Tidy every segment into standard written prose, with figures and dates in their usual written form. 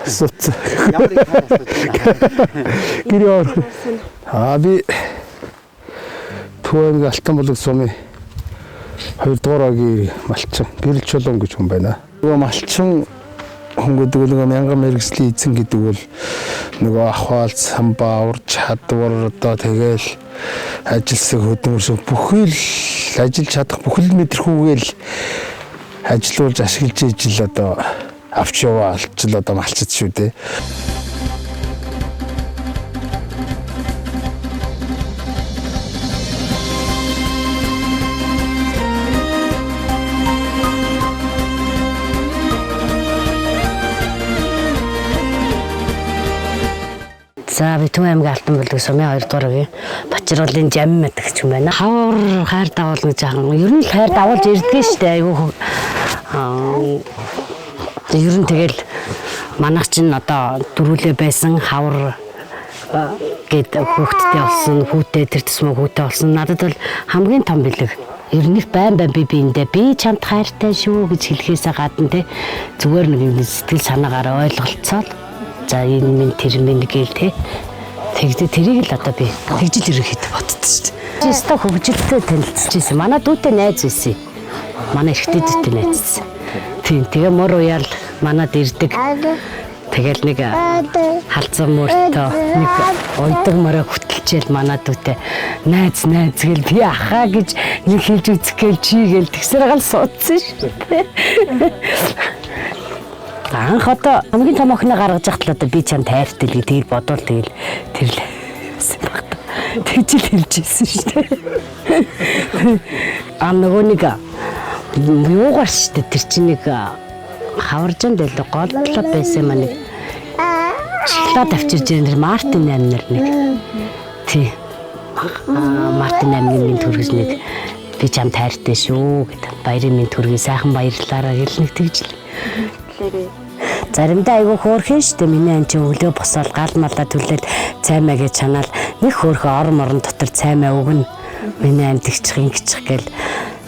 Суц. Ямар их хайр асууж байна. Гэрээ орох. Аа би Төв аймгийн Алтанбулаг сумын 2 дугаар агийн малчин Гэрэл Чулуун гэж хүн байна. Нөгөө малчин хүн гэдэг нь нөгөө мянган мэргэжлийн эзэн гэдэг бол нөгөө ахвал, самбаа, ур чадвар одоо тэгэл ажилсаг хөдөлмөрсөн бүхэл ажиллаж чадах бүхэл мэдрэхүүгээл ажилуулж ашиглаж ижил одоо авч яваа алчил одоо малчид шүү дээ. За би Төв аймгийн Алтанбулаг сумын 2 дугаар үеийн Бачруулын Жам мэдгч юм байна. Хавар хайр дагуулна гэж ахын. Ер нь л хайр дагуулж ирдэг шүү дээ. Айгүй ер нь тэгэл манайх чинь одоо дөрүлээ байсан хавар гээд хүүхэдтэй болсон, хүүтэй тэр тусмаа хүүтэй болсон. Надад бол хамгийн том бэлэг. Ер нь их байн байн би биэндээ би чамд хайртай шүү гэж хэлэхээсээ гадна те зүгээр нэг юм сэтгэл санаагаараа ойлголцоол. За энэ минь тэр минь гээл те. Тэгдэ тэрийг л одоо би тэгжил ерөнхийдөө боддоо шүү дээ. Чи өстө хөгжилтэй танилцж ирсэн. Манай дүүтэй найз байсан. Манай эрэгтэй дүүтэй найз байсан. Тийм тэгээ мор уяал манад ирдэг. Тэгэл нэг халзан мөртөө нэг уйдаг мороо хөтөлчээл манай дүүтэй найз найз гэл би ахаа гэж нэг хэлж үзэх гээл чи гээл тэгсэр гал суудсан шүү дээ. Анх одоо хамгийн том охиноо гаргаж яхад л одоо би чамд хайртай л тэгэл бодвол тэгэл тэр л байсан баг та. Тэгж л хэлж ирсэн шүү дээ. А нөгөө нэг юугаар шүү дээ тэр чинь нэг хаваржаанд байлаа гол талаа байсан юм а нэг шоколад авчирж ирэн тэр Мартин 8 нар нэг тий Мартин 8-ны минь төргөж нэг би чамд хайртай шүү гэд баярын минь төргий сайхан баярлалаараа гэл нэг тэгж л. Заримдаа айгүй хөөрхөн шүү дээ. Миний ан чинь өглөө босоод гал малаа түлээл цаймаа гэж чанаал нэг хөөрхөн ор морон дотор цаймаа өгнө. Миний ан тэгчих ингэчих гэл.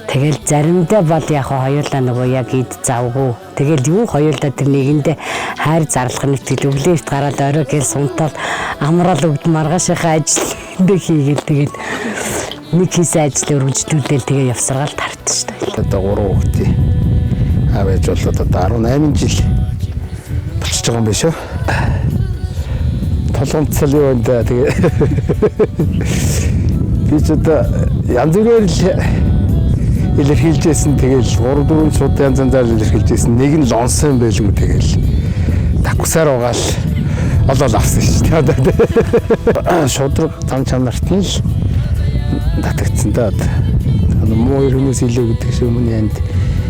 Тэгэл заримдаа бол яг хоёулаа нөгөө яг ид завгүй. Тэгэл юу хоёулаа тэр нэгэндээ хайр зарлах нэг тэгэл өглөө эрт гараад орой гэл сунтаал амраал өгд маргаашийнхаа ажил хийгээл тэгэл нэг хийсэн ажил өргөжлүүлээл тэгээ явсаргаал тартсан шүү дээ. Одоо 3 хүүхдийн аав ээж болоод одоо 18 жил болчихж байгаа юм биш үү? Толгомцол юу вэ да тэгээ. Би ч одоо янз бүрээр л илэрхийлжсэн тэгэл 3 4 шууд янз янзаар илэрхийлжсэн. Нэг нь лонсон байлгүй тэгэл таксаар угаал олол авсан шүү дээ. Шудраг зам чанарт нь л татагдсан да. Муу хүмүүс илүү гэдэг шиг өмнө янд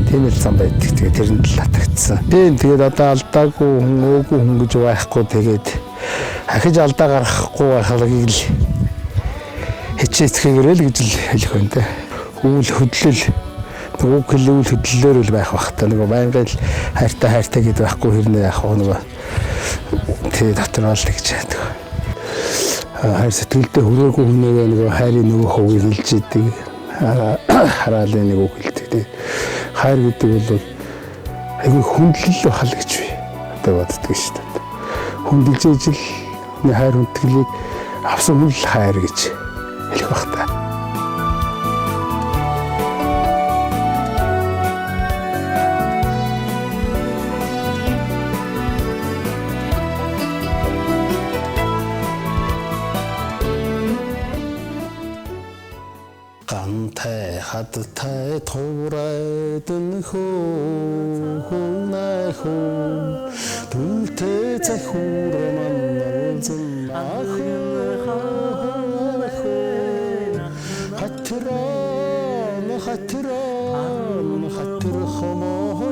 тийм л зам байдаг. Тэгээ тэрэнд л татагдсан. Тийм тэгээд одоо алдаагүй хүн өөгүй хүн гэж байхгүй тэгээд ахиж алдаа гаргахгүй байхыг л хичээцгээгээрэй л гэж л хэлэх байна те. Үйл хөдлөл нөгөө хэл үйл хөдлөлөөр л байх бах та нөгөө байнгын л хайртай хайртай гэд байхгүй хэрнээ яах вэ нөгөө тий дотор бол гэж яадаг. Хайр сэтгэлдээ хүрээгүй хүнээгээ нөгөө хайрын нөгөө хувийг хэлж идэг. Хараалын нэг үг хэлдэг тий. Хайр гэдэг бол айгүй хүндлэл бахал гэж би одоо боддог шүү дээ. Хүндэлж ижил хайр хүндэтгэлийг авсан хүн л хайр гэж хэлэх бах та. Гантай хадтай туурайдэн хөөхөн ахын түлтэй цахиур манналзан ахын хатран хатран хатар хомоо